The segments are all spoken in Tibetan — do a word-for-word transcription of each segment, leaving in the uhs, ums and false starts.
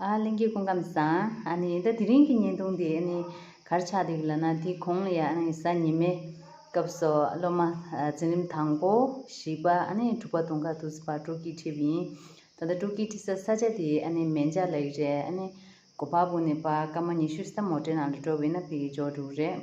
ཨ་ལྷན་རྒྱས་སྐུ་ཁམས་བཟང་། ཨ་ནི་ད་དེ་རིང་གི་བརྙན་ཐུང་དེ་ཨ་ནི་ག་རེ་ཆགས་བསྡད་ཡོད་ལབ་ན། དེ་གོང་ལ་ཡ་ཨ་ནི་གཟའ་ཉི་མའི་སྐབས་སུ་སློབ་མ་ཨ་འཛིན་རིམ་དང་པོ་བཞི་པ་ཨ་ནི་དྲུག་པ་དུང་དཀར་དུ་ཕར་སྤྲོ་སྐྱིད་ཁྲིད་པ་ཡིན། ད་ལྟ་སྤྲོ་སྐྱིད་ཁྲིད་ས་ས་ཆ་དེ་ཨ་ནི་མན་ཇ་ལབ་ཡག་རེད། ཨ་ནི་གོ་པལ་པུར་ནས་ཕར་སྐར་མ་ཉི་ཤུ་ཙམ་མོ་ཊའི་ནང་ལ་འགྲོ་བ་ཡིན་ན་ཕ་གི་འབྱོར་འགྲོ་གི་རེད།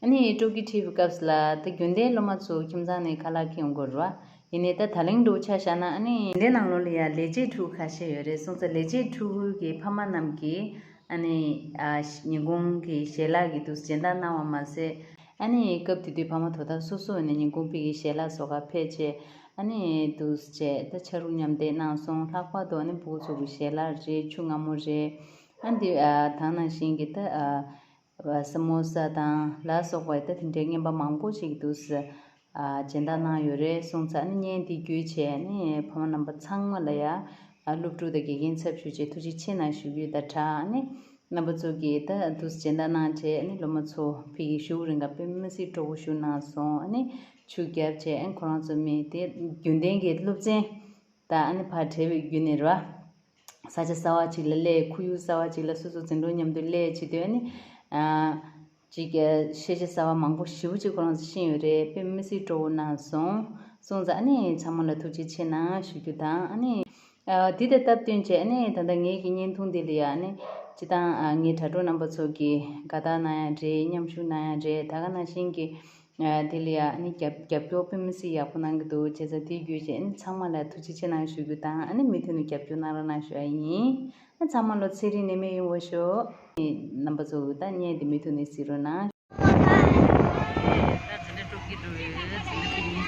ཨ་ནི་སྤྲོ་སྐྱིད་ཁྲིད་པའི་སྐབས་ལ་ད་རྒྱུན་ལྡན་སློབ་མ་ཚོ་ཁྱིམ་ཚང་ནས་ཁ་ལག་ཁྱེར་ཡོང་གི་རེད་བ། ཡིན་ནའི་ད་ད་ལན་འདྲ་བོ་ཆ་བཞག་ན་ཨ་ནི་དེ་ནང་ལོགས་ལ་ཡ་ལས་བྱེད་ཕྲུ་གུ་ཁ་ཤས་ཡོད་རེད། སོང་ཙང་ལས་བྱེད་ཕྲུ་གུ་གི་ཕ་མ་རྣམས་ཀྱིས་ཨ་ནི་ཨ་ཉིན་གུང་གི་ཞལ་ལག་གི་འདུག་སེ་སྦྱིན་བདག་གནང་བ་མ་ཟད། ཨ་ནི་སྐབས་དེ་དུས་ཕ་མ་དོ་བདག་སོ་སོ་ནས་ཉིན་གུང་ཕ་གི་ཞལ་ལག་བཟོ་གར་ཕེབས་བྱས། ཨ་ནི་འདུག་སེ་བྱས་ད་ཆ་རུག་མཉམ་འདེགས་གནང་སོང་། ལྷག་པར་དུ་ཨ་ནི་ཕྲུ་གུ་ཚོ་གི་ཞལ་ལག་རེད། ཆུ་མངར་མོ་རེད། ཨ་འདི་ཨ་ད་ནང་བཞིན་གྱི་ད་ཨ་ས་མོ་ས་དང་ལ་སོགས་པ་ད་དེ་འདྲའི་རྔན་པ་མང་པོ་ཞིག་འདུག་སེ་ཨ་སྦྱིན་བདག་གནང་ཡོད་རེད། སོང་ཙང་ཨ་ནི་བརྙན་འདི་བརྒྱུད་བྱས་ཨ་ནི་ཕ་མ་རྣམ་པ་ཚང་མ་ལ་ཡ་ཨ་སློབ་ཕྲུག་དང་དགེ་རྒན་ཚབ་ཞུས་བྱས་ཐུགས་རྗེ་ཆེ་གནང་ཞུ་རྒྱུ་དང་སྦྲགས། ཨ་ནི་རྣམ་པ་ཚོ་གིས་ད་འདུག་སེ་སྦྱིན་བདག་གནང་བྱས་ཨ་ནི་སློབ་མ་ཚོ་ཕ་གི་བཞུགས་རིང་ག་དཔེ་མི་སྲིད་སྤྲོ་པོ་བཞུགས་གནང་སོང་། ཨ་ནི་ཆུ་བརྒྱབ་བྱས་ཨ་ནི་ཁོ་རང་ཚོ་མི་དེ་རྒྱུན་ལྡན་གྱི་སློབ་ཚན་དང་ཨ་ནི་ཕར་བྲལ་བའི་བརྒྱུད་ནས་རེད་བ། ས་ཆ་གསར་པ་ཅིག་ལ་སླེབས། ཁོར་ཡུག་གསར་པ་ཅིག་ལ་སོ་སོ་འཛིན་གྲོགས་མཉམ་དུ་སླེབས་བྱེད་དུས་ཨ་ནི་ཨ་ཅིག་ཤེས་བྱ་གསར་པ་མང་པོ་ཞེ་པོ་ཅིག་ཁོ་རང་ཚོ་ཤེས་ཡོད་རེད། དཔེ་མི་སྲིད་སྤྲོ་པོ་གནང་སོང་། སོང་ཙང་ཨ་ནི་ཚང་མ་ལ་ཐུགས་རྗེ་ཆེ་གནང་ཞུ་རྒྱུ་དང་། ཨ་ནི་ཨ་དེ་དང་སྟབས་བསྟུན་བྱས་ཨ་ནི་ད་ལྟ་ངེད་ཀྱི་བརྙན་ཐུང་འདི་ལ་ཡ་ཨ་ནི་སྤྱིར་བཏང་ཨ་ངའི་དྲ་གྲོགས་རྣམ་པ་ཚོ་གིས་དགའ་རྟགས་གནང་ཡ་རེད། མཉམ་ཞུགས་གནང་ཡ་རེད། ད་ག་ནང་བཞིན་གྱི་ཨ་དེ་ལ་ཡ་ཨ་ནི་རྒྱབ་རྒྱབ་སྐྱོར་དཔེ་མི་སྲིད་ཡག་པོ་གནང་གི་འདུག་བྱས་ཙང་དེ་བརྒྱུད་བྱས་ཨ་ནི་ཚང་མ་ལ་ཐུགས་རྗེ་ཆེ་གནང་ཞུ་རྒྱུ་དང་། ཨ་ནི་མུ་མཐུད་ནས་རྒྱབ་སྐྱོར་གནང་རོགས་གནང་ཞུ་ཡ་ཡིན། ཨ་ཚང་མ་ལ་ཚེ་རིང་ནད་མེད་ཡོང་བ་ཤོག་རྣམ་པ་ཚོ་ད་བརྙན་དེ་མུ་མཐུད་ནས་གཟིགས་རོགས་གནང་། ད་འཛིན་གྲྭ་དྲུག་གི་འགྲོ་བའི་འཛིན་གྲྭ་དྲུག་གི།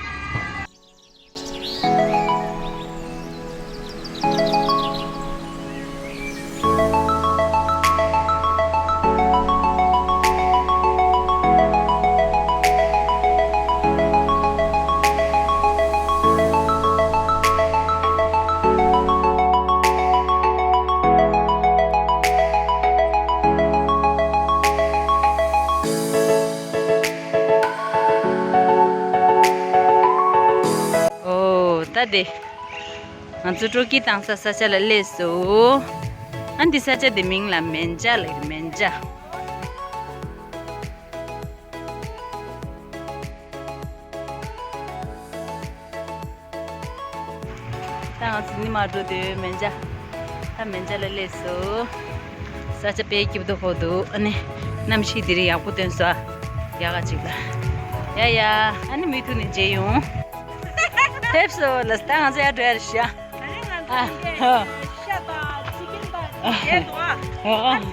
ཨོ་ད་དེ། ང་ཚོ་སྤྲོ་སྐྱིད་བཏང་ས་ས་ཆ་ལ་སླེབས་སོང་། ཨ་འདི་ས་ཆ་འདི་མིང་ལ་མན་ཇ་ལབ་ཀྱི་རེད། མན་ཇ། ད་ང་ཚོ་ནི་མ་འགྲོ་དུས་མན་ཇ། ད་མན་ཇ་ལ་སླེབས་སོང་། ས་ཆ་དཔེ་སྐྱིད་པོ་ཁོ་འདུག་ཨ་ནི་གནམ་གཤིས་དེ་རིང་ཡག་པོ་སྟོན་སོང་། ཡག་ག་ཅིག་ལ། ཡ་ཡ། ཨ་ནི་མུ་མཐུད་ནས་མཇལ་ཡོང་། ཕེབས་སོང་ལ། ད་ང་ཚོ་ཡར་འགྲོ་ཡ་རེད་ཤག་ཨ་ཧ། ཨ་ཧ། ཨ་ཧ།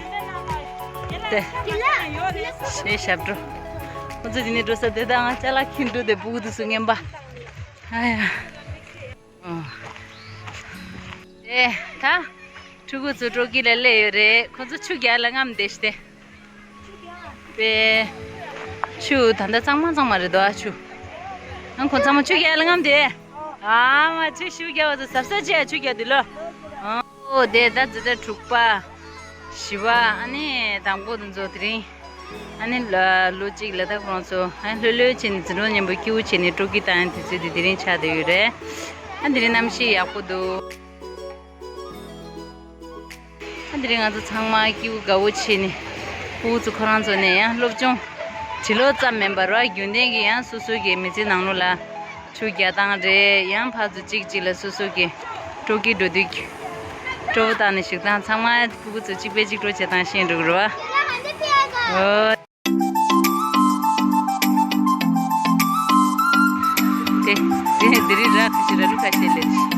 དེ། ཞེས་ཞབས་བྲོ། ཁོ་ཚོ་དེ་ནས་འགྲོ་ས་དེ་དང་ཅ་ལག་འཁྱེར་འགྲོ་དེ་སྤུ་གུ་དེ་ཚོ་རྔན་པ། ཨ་ཡ། ཨོ། དེ་ད་ཕྲུ་གུ་ཚོ་སྤྲོ་སྐྱིད་ལ་སླེབས་ཡོད་རེད། ཁོ་ཚོ་ཆུ་རྒྱག་ལ་རྔམ་བསྡད་ཤག་སྟེ། པེ། ཆུ་ད་ལྟ་གཙང་མ་གཙང་མ་རེད་དོ་ཨ་ཆུ། ཨང་ཁོ་ཚང་མ་ཆུ་རྒྱག་ལ་རྔམ་བསྡད། ཨ་མ་ཆུ་ཤུགས་རྒྱག་པ་ཚོ་གཟབ་གཟབ་བྱས་ཆུ་རྒྱག་དུས་ལོ། ཨོ་དེ་ད་འཛིན་གྲྭ་དྲུག་པ། བཞི་པ་ཨ་ནི་དང་པོ་དེ་ཚོ་དེ་རིང་། ཨ་ནི་ལ་ལོ་གཅིག་ལ་ད་ཁོང་ཚོ་ཨ་ནི་ལྷོད་ལྷོད་བྱས་ནས་འཛིན་གྲོགས་མཉམ་པོ་སྐྱིད་པོ་བྱས་ནས་སྤྲོ་སྐྱིད་བཏང་ཡ་དུས་ཚོད་དེ་དེ་རིང་ཆགས་བསྡད་ཡོད་རེད། ཨ་དེ་རིང་གནམ་གཤིས་ཡག་པོ་འདུག་ཨ་དེ་རིང་ང་ཚོ་ཚང་མ་སྐྱིད་པོ་དགའ་པོ་བྱས་ནས་ཕྲུ་གུ་ཚོ་ཁོ་རང་ཚོ་ནས་ཡང་སློབ་སྦྱོང་བྱེད་ལོ་ཙམ་མིན་པར་རྒྱུན་ལྡན་གྱི་ཡང་སོ་སོ་གི་མི་ཚེ་ནང་ལོགས་ལ་ཆུ་རྒྱག་སྟངས་རེད། ཡང་ཕར་ཚུར་གཅིག་གཅིག་ལ་སོ་སོ་གི་སྤྲོ་སྐྱིད་འགྲོ་དུས་སྤྲོ་པོ་བཏང་ནས་བཞུགས་སྟངས་ཚང་མ་ཕྲུ་གུ་ཚོ་གཅིག་པས་གཅིག་སྤྲོ་བྱེད་སྟངས་ཤེས་འགྲོ་གི་རེད་བ། ཨོ། དེ་དེ་དེ་རིང་ར་ཁ་ཤས་ར་ལུག་ཁ་ཤས་ལས།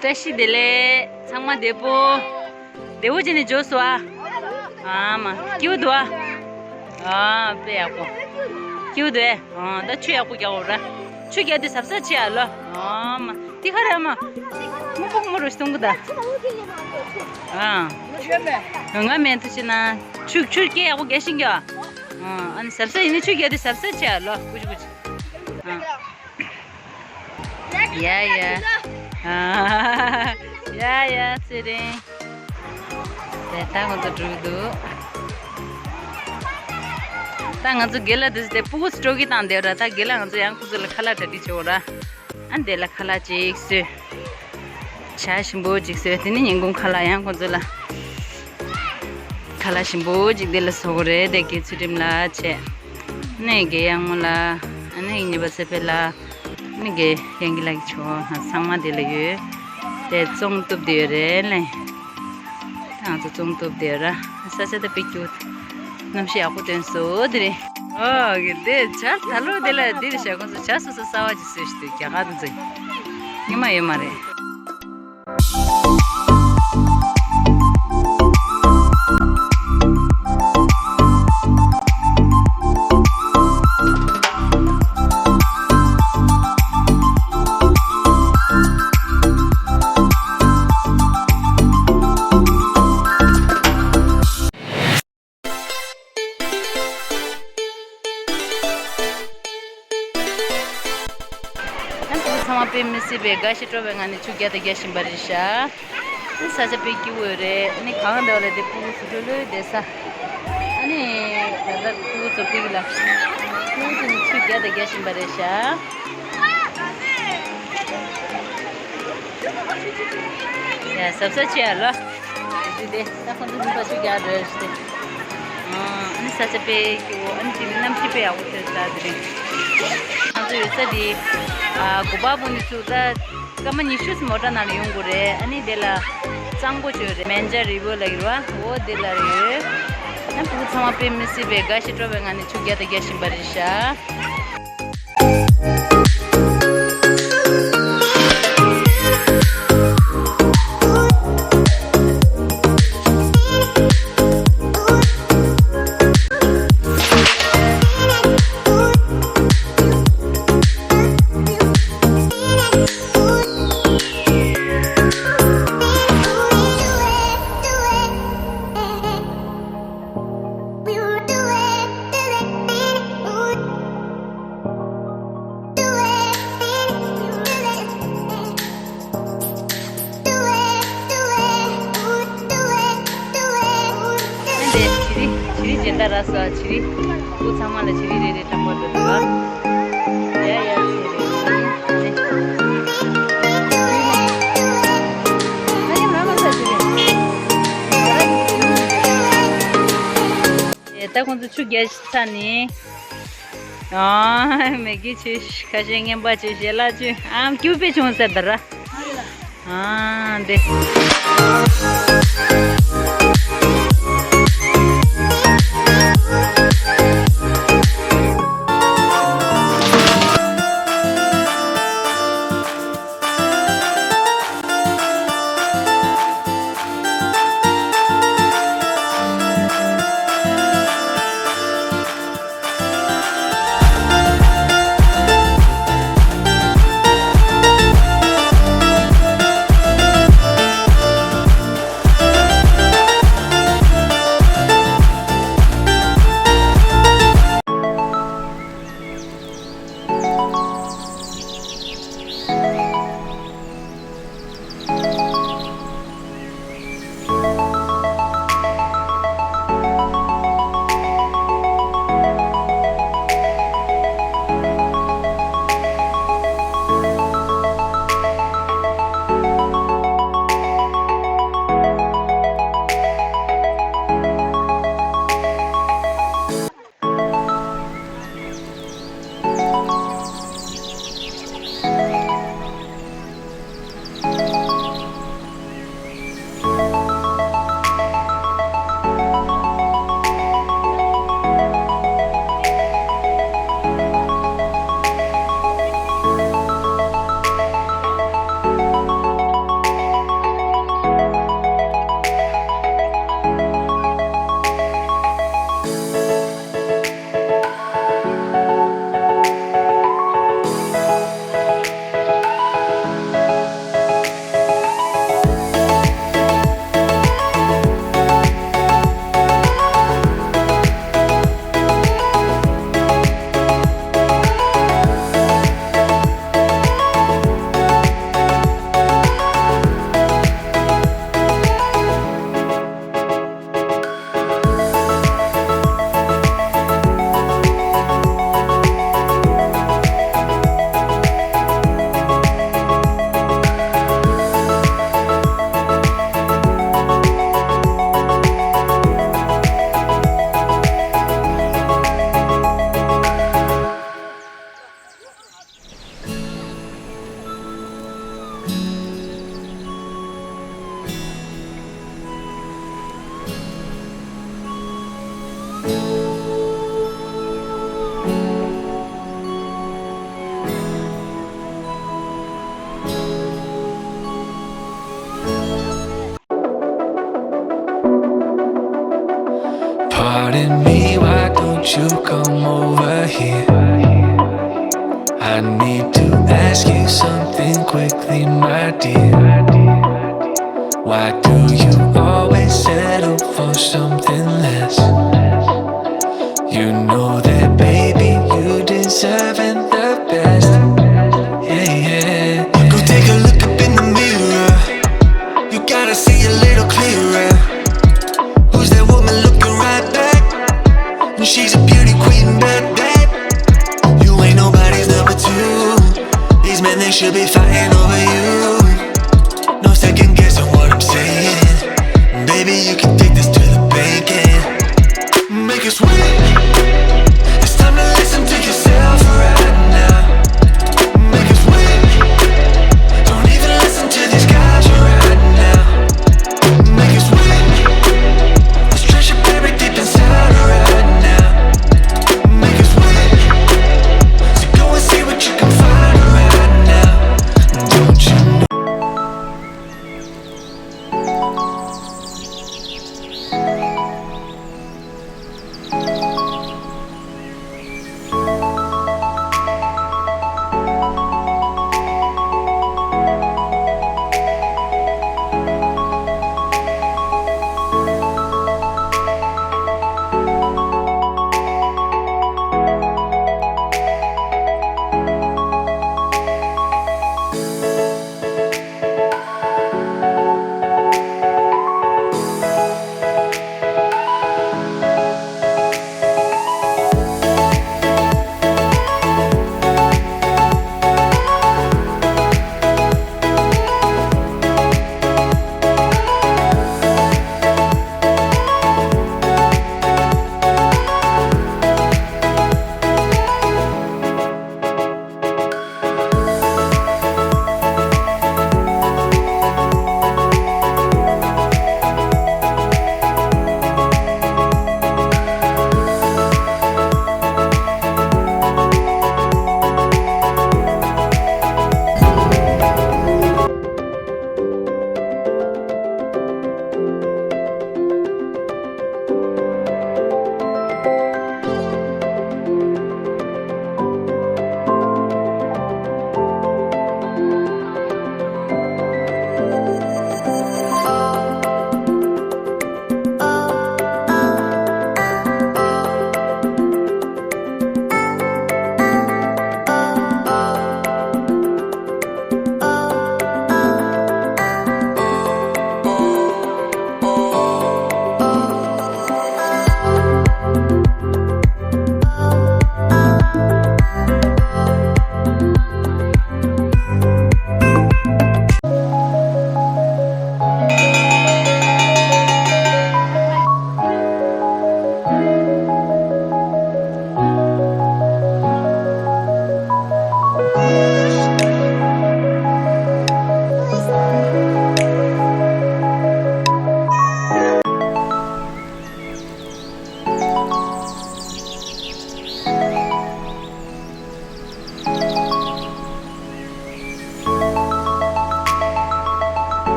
བཀྲ་ཤིས་བདེ་ལེགས། ཚང་མ་བདེ་པོ། བདེ་པོ་བྱས་ནས་འཇོག་སོང་ཨ། ཨ་མ། སྐྱིད་པོ་འདུག་ཨ། ཨ་དཔེ་ཡག་པོ། སྐྱིད་པོ་འདུག་ཨེ། ཨ་ད་ཆུ་ཡག་པོ་རྒྱག་འོ་ར། ཆུ་རྒྱག་དུས་གཟབ་གཟབ་བྱེད་ཨ་ལོ། ཨ་མ། དེ་ག་རེ་ཨ་མ། སྨུག་པོ་སྨུག་རུ་ཞིག་གཏོང་གི་ད། ཨ། ང་མེད་ཐུ་ཆེ་ན། ཆུ་ཆུ་སྐད་ཡག་པོ་རྒྱག་ཤིང་རྒྱག་ཨ་ཨ་ནི་གཟབ་གཟབ་ཡིན་ན་ཆུ་རྒྱག་དུས་གཟབ་གཟབ་བྱེད་ཨ་ལོ། ཀུ་ཅི་ཀུ་ཅི། ཨ། ཡ་ཡ། ཨ། ཡ་ཡ་ཚེ་རིང་། དེ་ད་ང་ཚོ་འགྲོ་གི་འདུག་ད་ང་ཚོ་དགེ་ལགས་དེ་དེ་སྤུ་གུ་སྤྲོ་གི་བཏང་བསྡད་ར། ད་དགེ་ལགས་ང་ཚོ་ཡང་ཁོ་ཚོ་ལ་ཁ་ལག་གྲ་སྒྲིག་བྱེད་འོ་ར། ཨ་འདི་ལ་ཁ་ལག་ཅིག་བཟོས། ཇ་ཞིམ་པོ་ཅིག་བཟོས། དེ་ནི་ཉིན་གུང་ཁ་ལག་ཡང་ཁོ་ཚོ་ལ་ཁ་ལག་ཞིམ་པོ་ཅིག་འདི་ལ་བཟོ་དགོས་རེད། དེ་དགེ་ཚུལ་ཁྲིམས་ལགས་བྱས། ཨ་ནི་དགེ་གཡང་མོ་ལགས། ཨ་ནི་གཉིས་པ་ཚེ་འཕེལ་ལགས། ཨ་ནི་དགེ་གཡང་སྐྱིད་ལགས་ཀྱི་ཕྱོགས་ཚང་མ་འདི་ལ་ཡོད། དེ་ཙོང་གཏུབ་བསྡད་ཡོད་རེད་ལེ། ང་ཚོ་ཙོང་གཏུབ་བསྡད་ར། ས་ཆ་དེ་དཔེ་སྐྱིད། གནམ་གཤིས་ཡག་པོ་ཐོན་སོང་། དེ་རིང་། ཨོ་གི་དེ་ཇ་ད་ལོ་དེ་ལ་འདིར་བཞག་ཁོང་ཚོ་ཇ་སོ་སོ་གསར་པ་ཅིག་བཟོས་ཤི་དེ་རྒྱ་གར་དུ་འཛིན། ཉི་མ་ཡོད་མ་རེད། ཚང་མ་དཔེ་མི་སྲིད་པའི་དགའ་ཞིང་སྤྲོ་བའི་ངང་ནས་ཆུ་རྒྱག་དང་རྒྱག་བཞིན་པ་རེད་ཤག་ཨ་ནི་ས་ཆ་དཔེ་སྐྱིད་པོ་རེད། ཨ་ནི་གངས་འདྲ་བ་ལ་དེ་སྤུ་གུ་ཚོ་ལྷོད་ལྷོད་བསྡད་ས། ཨ་ནི་ད་ལྟ་སྤུ་གུ་ཚོ་ཕིག་ལ། སྤུ་གུ་ཚོ་ནི་ཆུ་རྒྱག་དང་རྒྱག་བཞིན་པ་རེད་ཤག་ཡ་གཟབ་གཟབ་བྱེད་ཡ་ལོ། དེ་དེ་ད་ཁོང་ཚོ་ནུས་པ་ཆུ་རྒྱག་འགྲོ་ཡ་ཞིག་དེ། ཨ་ནི་ས་ཆ་དཔེ་སྐྱིད་པོ། ཨ་ནི་དེ་ནི་གནམ་གཤིས་དཔེ་ཡག་པོ་ཐོན་ས་དེ་རེད། ང་ཚོ་ཡོད་ས་དེ་ཨ་གོ་པ་བུ་ནི་ཚུགས་ད། སྐར་མ་ཉི་ཤུ་ཙམ་མོ་ཊ་ནང་ལ་ཡོང་དགོས་རེད། ཨ་ནི་དེ་ལ་གཙང་པོ་བྱོས་རེད། མན་ཇ་རི་ཝར་ལ་ཡོད་ར། འོ་དེ་ལ་རེད། ཨ་ཕྲུ་གུ་ཚང་མ་དཔེ་མི་སྲིད་པའི་དགའ་ཞིང་སྤྲོ་བའི་ངང་ནས་ཆུ་རྒྱག་དང་རྒྱག་བཞིན་པ་རེད་ཤག་ཨ་འདི་བྱི་རིལ། བྱི་རིལ་སྦྱིན་བདག་རག་སོང་། བྱི་རིལ་སྐུ་ཚང་མ་ལ་བྱི་རིལ་རེ་རེ་སྤྲང་པོ་འགྲོ་འདུག་ཡ་ཡ་བྱི་རིལ། ཨ་ནི་མ་མ་ས་བྱི་རིལ། ད་ཁོང་ཚོ་ཆུ་རྒྱག་ཚར་ནས། ཨ་མེ་གི་ཆུ་ཁ་ཤས་ངན་པ་ཆུ་ཞལ་ལག་ཆུ་ཨམ་སྐྱུར་པོ་བྱུང་ཟེར་ད་ར། ཨ་འདི། Pardon me, why don't you come over here? I need to ask you something quickly, my dear. Why do you always settle for something less? You know that, baby, you deserving the best. Yeah, yeah. Go take a look up in the mirror. You gotta see a little clearer. Who's that woman looking right back? And she's a beauty queen, bad, bad. You ain't nobody's number two. These men, they should be fighting over you. No second guessing what I'm saying. Baby, you can take this to the bank and make us win. It's time to listen to yourself right now. Make us win. Don't even listen to these guys right now. Make us win. Let's trash up every deep inside right now. Make us win. So go and see what you can find right now. Don't you know?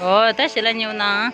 ཨོ། ད་ཞལ་ལག་མཉེས་པོ་གནང་།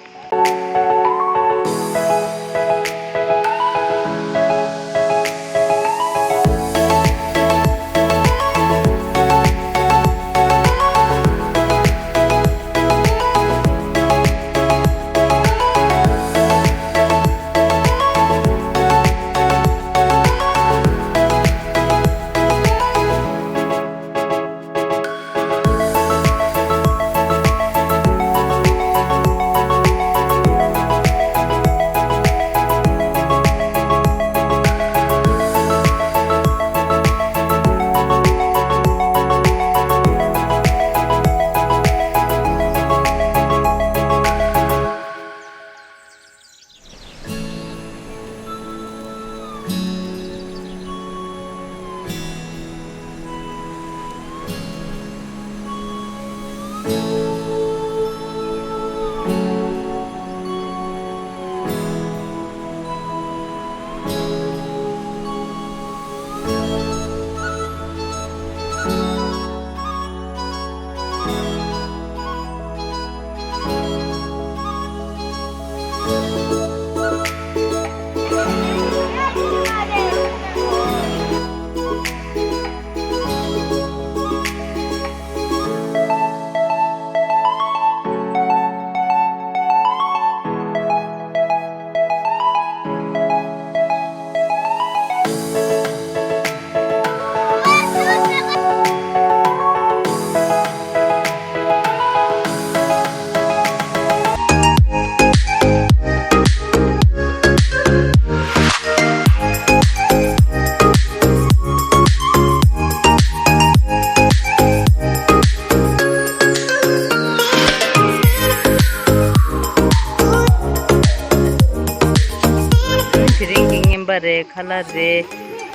རེད། ཁ་ལག་རེད།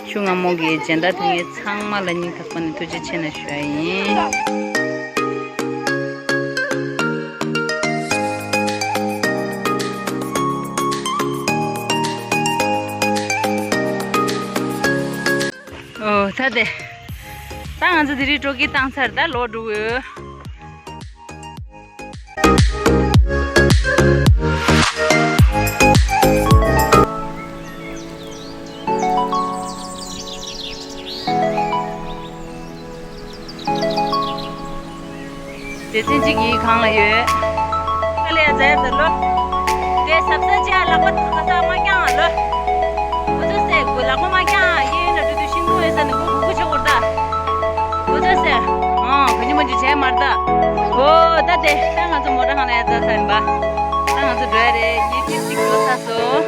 ཆུ་མངར་མོ་གི་སྦྱིན་བདག་ཕེབས་མཁན་ཚང་མ་ལ་སྙིང་ཐག་པ་ནས་ཐུགས་རྗེ་ཆེ་ན་ཞུ་ཡ་ཡིན། ཨོ་ད་དེ། ད་ང་ཚོ་དེ་རིང་སྤྲོ་སྐྱིད་བཏང་ཚར། ད་ལོག་འགྲོ་གི་ཡོད། སྡེ་ཚན་གཅིག་གི་སྒང་ལ་ཡོད། ཨ་ལས་ཡ་ཛ་ཡ་ཛ་ལོ། དེ་གཟབ་གཟབ་བྱས། ལག་པ་ག་ས་མ་བརྐྱང་ལོ། འུ་ཚོ་སེ་གུ་ལག་པ་མ་བརྐྱང་། གཡས་གཡོན་ལ་འགྲོ་དུས་ཤིང་སྡོང་ཡོད་ས་ནས་མགོ་སྒུར་སྒུར་བྱེད་དགོས་རེད་ད། འུ་ཚོ་སེ། ཨང་ག་ཉི་མ་ཅིག་བྱས་མ་རེད་ད། ཨོ་ད་དེ་ད་ང་ཚོ་མོ་ཊ་ཁང་ལ་ཡ་ཛ་ས་ཡིན་པ། ད་ང་ཚོ་འགྲོ་ཡ་རེད། ཡིད་ཆེས་ཅིག་འགྲོ་ཚར་སོང་།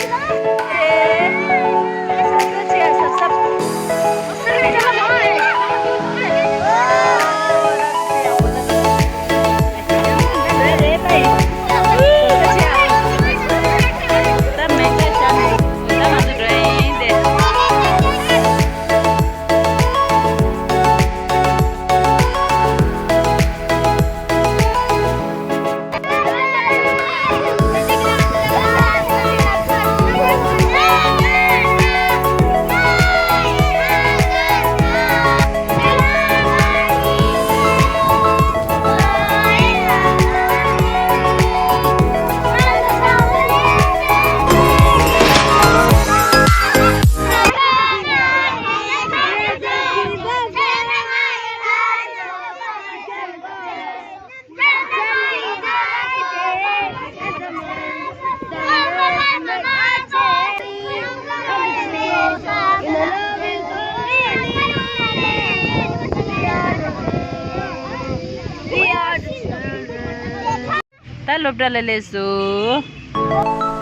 ད་སློབ་གྲྭ་ལ་སླེབས་སོང་།